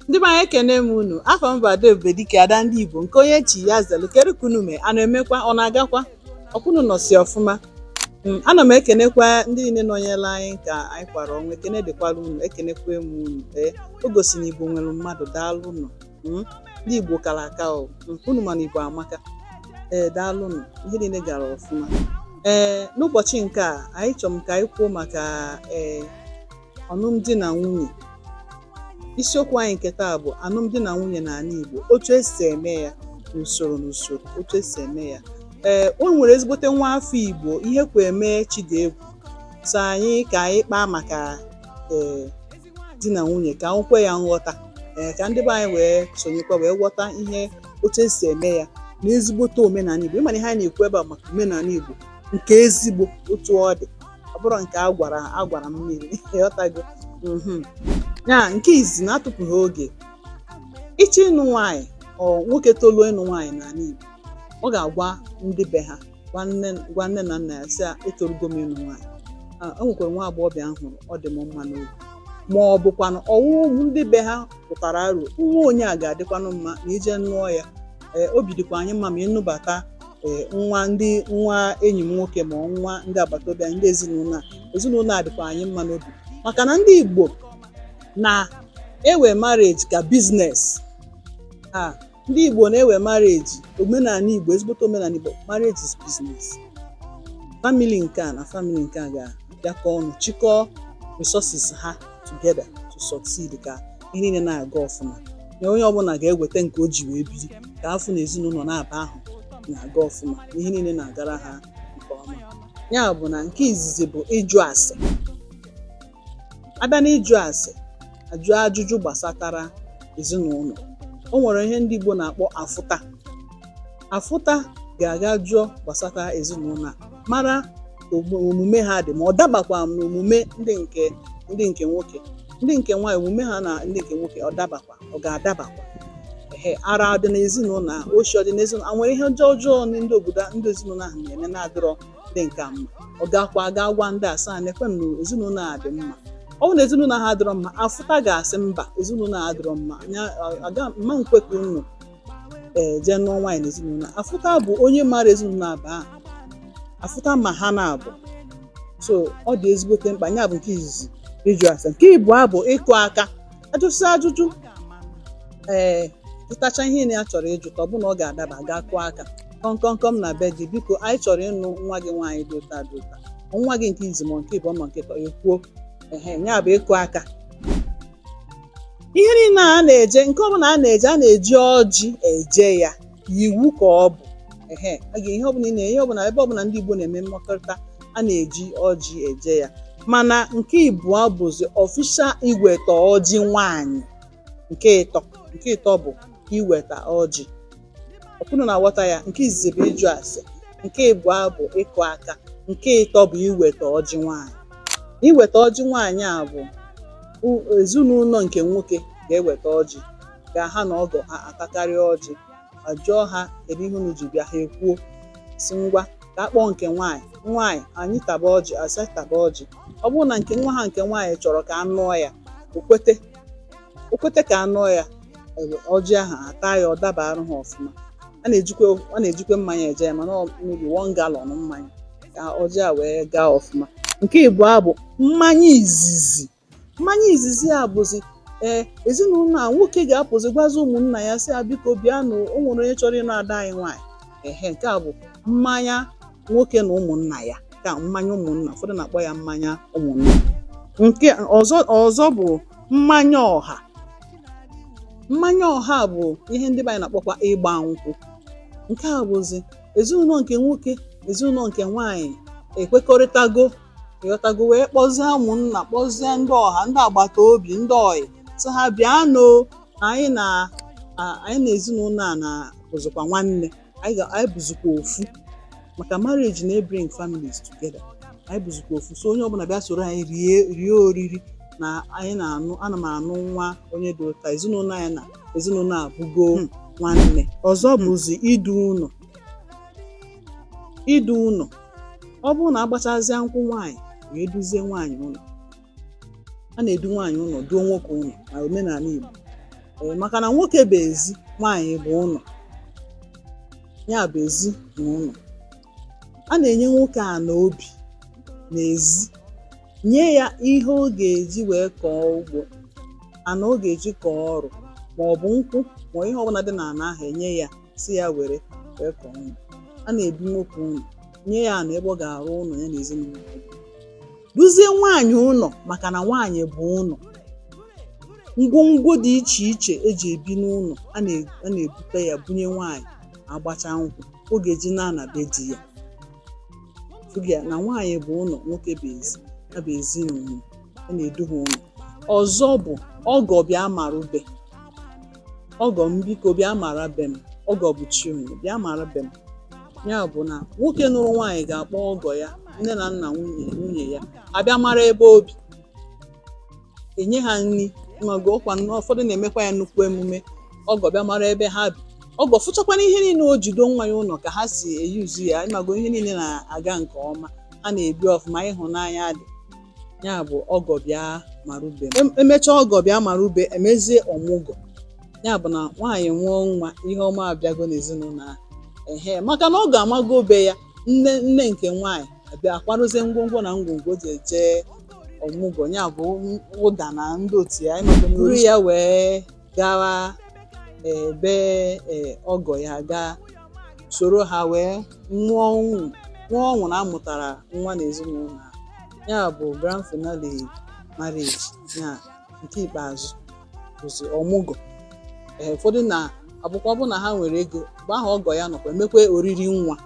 Ndị be anyị, ekene m unu. Afọ m bụ Ada Ebubedike, ada ndị Igbo nke onye chi ya zelu. Kedu ka unu mee? A na-emekwa, ọ na-agakwa ọkwụnụ nọsi ọfụma. Ana m ekenekwa ndị niile nọnyere anyị ka anyị kwara ọnwa. Ekene dịkwara unu, ekenekwa m unu. Ee, o gosi na Igbo nwere mmadụ. Daalụ nụ. Ndị Igbo kara aka o. Unu mana Igbo amaka. Ee, daalụ nụ, ihe niile gara ọfụma. Ee, n'ụbọchị nke a, anyị chọrọ m ka anyị kwuo maka ọnụmdi na nwunye. Isiokwu anyị nke taa bụ alụmdi na nwunye n'ala Igbo, otu esi eme ya n'usoro n'usoro, otu esi eme ya. Ee, o nwere ezigbote nwa afọ Igbo, ihe kwa eme Chidiegwu, so anyị ka anyị kpaa maka di na nwunye, ka nkwe ya nghọta, ee, ka ndị be anyị wee sonyekwa wee ghọta ihe otu esi eme ya na ezigbote omenala Igbo. Ịmana ihe anyị na-ekwu ebe a maka omenala Igbo nke ezigbo otu ọ dị, ọ bụrụ nke a gwara agwara mmiri, ịghọtago? Ya nke izi na-atụpụghị oge, ịchọ ịnụ nwaanyị, ọ nwoke toluo ịnụ nwaanyị n'ala Igbo, ọ ga-agwa ndị be ha, gwa nne na nna ya, sị ya, "Etorugo m ịnụ nwaanyị." O nwekwara nwa agbọghọbịa m hụrụ, ọ dị m mma n'obi, ma ọ bụkwanụ ọwụ ndị be ha pụtara aro nwa onye a ga-adịkwanụ mma na ije nụọ ya. Ee, obi dịkwa anyị mma ma ịnụbata, ee, nwa ndị nwa enyi m nwoke, ma ọ nwa ndị agbata obi anyị, ndị ezinụlọ a, ezinụlọ a dịkwa anyị mma n'obi, maka na ndị Igbo na-ewe marriage ka business. A ndị Igbo na-ewe marriage, omenala Igbo, ezigbote omenala Igbo, marriage is business. Family nke a na family nke a ga-abịakọ ọnụ, chịkọọ resources ha together to succeed, ka ihe niile na-aga ọfụma, na onye ọbụla ga-eweta nke o ji wee biri, ka afọ na ezinụlọ na-aba ahụ na-aga ọfụma, na ihe niile na-agara ha nke ọma. Ya bụ na nke izizi bụ ịjụ ase. Abịa n'ịjụ ase, ajụ ajụjụ gbasatara ezinụlọ, o nwere ihe ndị Igbo na-akpọ afụta. Afụta ga-aga jụọ gbasata ezinụlọ a, mara omume ha dị, ma ọ dabakwa n'omume ndị nke nwoke, ndị nke nwaanyị, omume ha na ndị nke nwoke ọ dabakwa, ọ ga-adabakwa. Ehe, ara dị n'ezinụlọ a, oshi ọ dị n'ezinụlọ a, nwere ihe ọjọọ ọjọọ ndị obodo, ndị ezinụlọ ahụ na-eme na-adịrọ ndị nke a mma. Ọ gakwa ga gwa ndị a sị ha nekwe na ezinụlọ a dị mma. Ọ bụrụ na ezinụlọ ahụ adịrọ mma, afụta ga-asị mba, ezinụlọ a adịrọ mma, anya aga mma nkwe ka unu ee jee nụọ nwaanyị n'ezinụlọ a. Afụta bụ onye mara ezinụlọ abụọ ahụ, afụta ma ha na-abụ. So ọ dị ezigbote mkpa. Ya bụ nke izizi, ịjụ ase. Nke ịbụọ bụ ịkụ aka, ajụsị ajụjụ, ee, jụtacha ihe na ya chọrọ ịjụta, ọ bụ na ọ ga-adaba, gaa kụọ aka kọmkọmkọm na be gị, "Biko, anyị chọrọ ịnụ nwa gị nwaanyị dị ụta dị ụta, nwa gị nke izi, ma nke ịbụọ, ma nke ịtọ." Ekwuo, ehe, ya bụ ịkụ aka. Ihe niile a na-eje, nke ọbụla a na-eje, a na-eji ọjị eje ya, iwu ka ọ bụ. Ehe, a ga ihe ọbụla ị na ihe ọbụla, ebe ọbụla ndị Igbo na-eme mmekọrịta, a na-eji ọjị eje ya. Mana nke ịbụọ bụzi official iweta ọjị nwaanyị. Nke ịtọ bụ iweta ọjị. Ọkwụnụ na-aghọta ya? Nke izizi bụ ịjụ ase, nke ịbụọ bụ ịkụ aka, nke ịtọ bụ iweta ọjị nwaanyị. Iweta ọjị nwaanyị a bụ ezinụlọ nke nwoke ga-eweta ọjị, ga ha na ọgọ ha atakarị ọjị, a jụọ ha kedu ihe unu ji bịa, ha ekwuo, si ngwa, ka a kpọọ nke nwaanyị, "Nwaanyị anyị, taba ọjị." Asị taba ọjị. Ọ bụrụ na nke nwa ha nke nwaanyị chọrọ ka a nụọ ya, o kwete, o kwete ka a nụọ ya, ọjị ahụ ata ya, ọ dabarụ ha ọfụma. A na-ejikwa mmanya eje ya, mana ọ maybe 1 gallon mmanya ka ọjị a wee gaa ọfụma. Nke ịbụọ bụ mmanya izizi. Mmanya izizi a bụzi, ee, ezinụlọ a nwoke ga-apụzi gwazi ụmụnna ya, sị ya, "Biko bịanụ, o nwere onye chọrọ ịnụ ada anyị nwaanyị." Ehe, nke a bụ mmanya nwoke na ụmụnna ya, ka mmanya ụmụnna, ụfọdụ na-akpọ ya mmanya ụmụnna. Nke ọzọ bụ mmanya ọha. Mmanya ọha bụ ihe ndị be anyị na-akpọkwa ịgba nkwụ. Nke a bụzi ezinụlọ nke nwoke, ezinụlọ nke nwaanyị ekwekọrịtago, ịghọtago, wee kpọzie ụmụnna, kpọzie ndị ọha, ndị agbata obi, ndị ọyị, sị ha bịanụ na anyị na ezinụlọ a na bụzikwa nwanne anyị, anyị bụzikwa ofu, maka marriage na-bring families together. Anyị bụzikwa ofu, so onye ọbụla bịa soro anyị rie oriri na anyị na-anụ, ana m anụ nwa onye dị ụta. Ezinụlọ anyị na ezinụlọ a bụgo nwanne. Ọzọ bụzi idu ụnọ. Idu ụnọ, ọ bụrụ na agbachazịa nkwụ nwaanyị wee duzie nwaanyị ụnọ, a na-edu nwaanyị ụnọ, duo nwoke ụnọ na omenala Igbo. Ee, maka na nwoke bụ ezi, nwaanyị bụ ụnọ, ya bụ ezi na ụnọ. A na-enye nwoke ana obi na ezi, nye ya ihe ọ ga-eji wee kọọ ugbo, ana ọ ga-eji kọọ ọrụ, ma ọ bụ nkwụ, ma ihe ọbụla dị n'ala ahụ, enye ya si ya were wee kọọ ụlọ. A na-ebi nwoke ụlọ, nye ya ana ebe ọ ga-arụ ụlọ ya na ezinụlọ ya, duzie nwaanyị ụlọ, maka na nwaanyị bụ ụlọ. Ngwongwo dị iche iche eji ebi n'ụlọ, a na-ebute ya bunye nwaanyị. Agbacha nkwụ, ọ ga-eji na ana be di ya. Fụgị na nwaanyị bụ ụlọ, nwoke bụ ezi, ya bụ ezinụlọ, a na-edu ha ụlọ. Ọzọ bụ ọgọ bịa mara ube, ọgọ m biko bịa mara be m, ọgọ bụ chi onye bịa mara be m. Ya bụ na nwoke nụrụ nwaanyị ga-akpọ ọgọ ya, nne na nna nwunye ya, abịa mara ebe obi, enye ha nri mago ọkwa. Ụfọdụ na-emekwa ya nnukwu emume, ọgọ bịa mara ebe ha bi, ọgọ fụchakwana ihe niile o jido nwa ya ụlọ, ka ha si eyuzu ya, ịmago ihe niile na-aga nke ọma, ha na-ebi ọfụma, ịhụnanya dị. Ya bụ ọgọ bịa mara ube. Emechaa ọgọ bịa mara ube, emezie ọmụgwọ. Ya bụ na nwaanyị nwụọ nwa, ihe ọma abịago n'ezinụlọ ahụ. Ehe, maka na ọ ga-amago be ya, nne nne nke nwaanyị abịa akwadozie ngwongwo na ngwongwo o ji eje ọmụgwọ, ya bụ ụda na ndị otu ya, ịmago buru ya wee gawa ebe ọgọ ya, gaa soro ha wee nwụọ ọṅụ, nwụọ ọṅụ na amụtara nwa n'ezinụlọ ahụ. Ya bụ grand finale marriage ya nke ikpeazụ bụzi ọmụgwọ. Ee, ụfọdụ na-abụkwa ọ bụ na ha nwere ego, mgbe ahụ ọgọ ya nọkwa, emekwa oriri nwa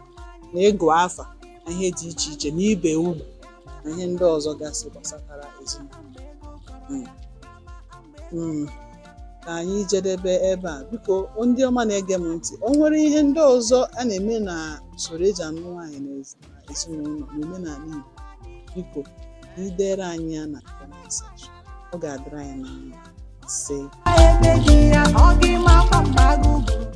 na ịgụ afa na ihe dị iche iche na ibe ugwu na ihe ndị ọzọ gasị gbasatara ezinụlọ. Ka anyị jedebe ebe a. Biko, ndị ọma na-ege m ntị, o nwere ihe ndị ọzọ a na-eme na usoro eji anụ nwaanyị na ezinụlọ na omenala Igbo, biko ka ị dere anyị ya na comment section. Ọ ga-adịrị anyị na mma. Ise. Emeghị ya, ọ gị makwa mgbe agụ gburu.